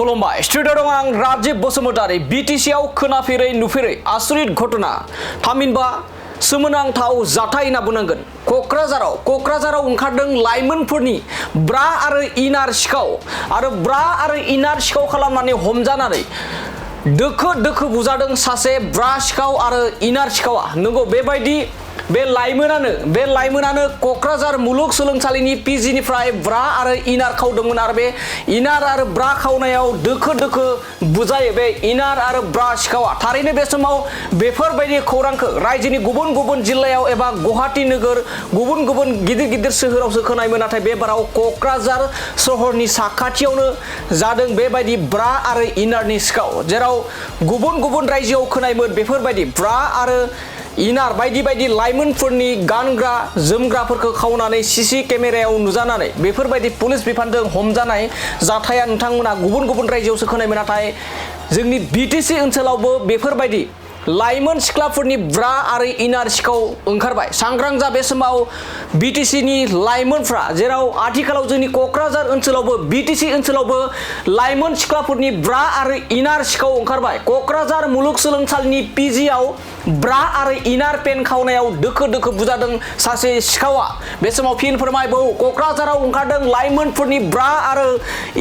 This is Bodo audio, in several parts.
खुलुमबाय स्टुडिअ दं आं राजीब बसुमतारी बीटीसी आव खोनाफेरै नुफेरै आसरित घटना थामहिनबा सोमोनांथाव जाथाय होनना बुंनांगोन। क'क्राझाराव ओंखारदों लाइमोनफोरनि ब्रा आरो इनार सिखाव खालामनानै हमजानानै दोखो बुजादों सासे ब्रा सिखाव आरो इनार सिखावा। नंगौ बेबायदि बे लाइमोनानो क'क्राझार मुलुगसोलोंसालिनि पिजिनिफ्राय ब्रा आरो इनार खावदोंमोन आरो बे इनार आरो ब्रा खावनायाव दोखो बुजायो बे इनार आरो ब्रा सिखावा। थारैनो बे समाव बेफोरबायदि खौरांखौ रायजोनि गुबुन गुबुन जिल्लायाव एबा गुवाहाटी नोगोर गुबुन गिदिर सोहोरावसो खोनायोमोन, नाथाय बे बाराव क'क्राझार सहरनि साखाथियावनो जादों बेबायदि ब्रा आरो इनारनि सिखाव, जेराव गुबुन रायजोआव खोनायोमोन बेफोरबायदि ब्रा आरो इनार बायदि लाइमोनफोरनि गानग्रा जोमग्राफोरखौ खावनानै सीसी केमेरायाव नुजानानै बेफोरबायदि पुलिस बिफानजों हमजानाय जाथाया नोंथांमोना गुबुन रायजोआवसो खोनायोमोन, नाथाय जोंनि बीटीसी ओनसोलावबो बेफोरबायदि लाइमोन सिख्लाफोरनि ब्रा आरो इनार सिखाव ओंखारबाय। सांग्रां जा बे समाव बीटीसीनि लाइमोनफ्रा, जेराव आथिखालाव जोंनि क'क्राझार ओनसोलावबो बीटीसी ओनसोलावबो लाइमोन सिख्लाफोरनि ब्रा आरो इनार सिखाव ओंखारबाय। क'क्राझार मुलुगसोलोंसालिनि पिजिआव ब्रा आरो इनार पेन खावनायाव दोखो बुजादों सासे सिखावा। बे समाव फिन फोरमायबाव क'क्राझाराव ओंखारदों लाइमोनफोरनि ब्रा आरो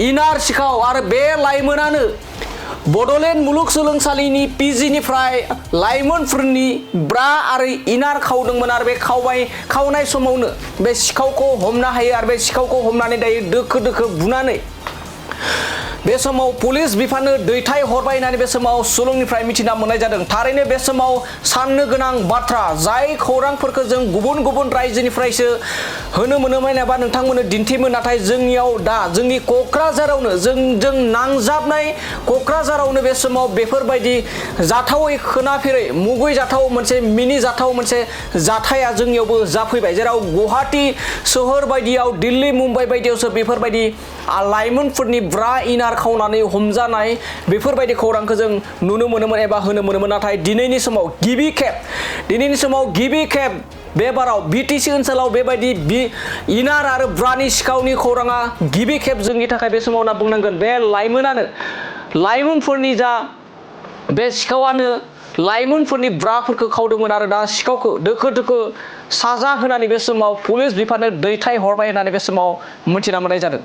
इनार सिखाव आरो बे लाइमोनानो बड'लेण्ड मुलुगसोलोंसालिनि पिजिनिफ्राय लाइमोनफोरनि ब्रा आरो इनार खावदोंमोन आरो बे खावनाय समावनो बे सिखावखौ हमनो हायो आरो बे सिखावखौ हमनानै दायो दोखो बुनानै बे समाव पुलिस बिफाननो दैथाय हरबाय होननानै बे समाव सुलुंनिफ्राय मिथिना मोननाय जादों। थारैनो बे समाव साननो गोनां बाथ्रा, जाय खौरांफोरखौ जों गुबुन रायजोनिफ्रायसो होनो मोनोमोन एबा नोंथांमोननो दिन्थियोमोन, नाथाय जोंनियाव दा जोंनि क'क्राझारावनो जों नांजाबनाय क'क्राझारावनो बे समाव बेफोरबायदि जाथावै खोनाफेरै मुगैजाथाव मोनसे मिनिजाथाव मोनसे जाथाया जोंनियावबो जाफैबाय, जेराव गुवाहाटी सोहोर बायदियाव दिल्ली मुम्बाइ बायदियावसो बेफोरबायदि लाइमोनफोरनि ब्रा इनार खावनानै हमजानाय बेफोरबायदि खौरांखौ जों नुनो मोनोमोन एबा होनो मोनोमोन, नाथाय दिनैनि समाव गिबि खेब बे बाराव बीटीसी ओनसोलाव बेबायदि इनार आरो ब्रानि सिखावनि खौराङा गिबि खेब जोंनि थाखाय बे समाव होनना बुंनांगोन। बे लाइमोनफोरनि जा बे सिखावानो लाइमोनफोरनि ब्राफोरखौ खावदोंमोन आरो दा सिखावखौ दोखो साजा होनानै बे समाव पुलिस बिफाननो दैथाय हरबाय होननानै बे समाव मिथिना मोननाय जादों।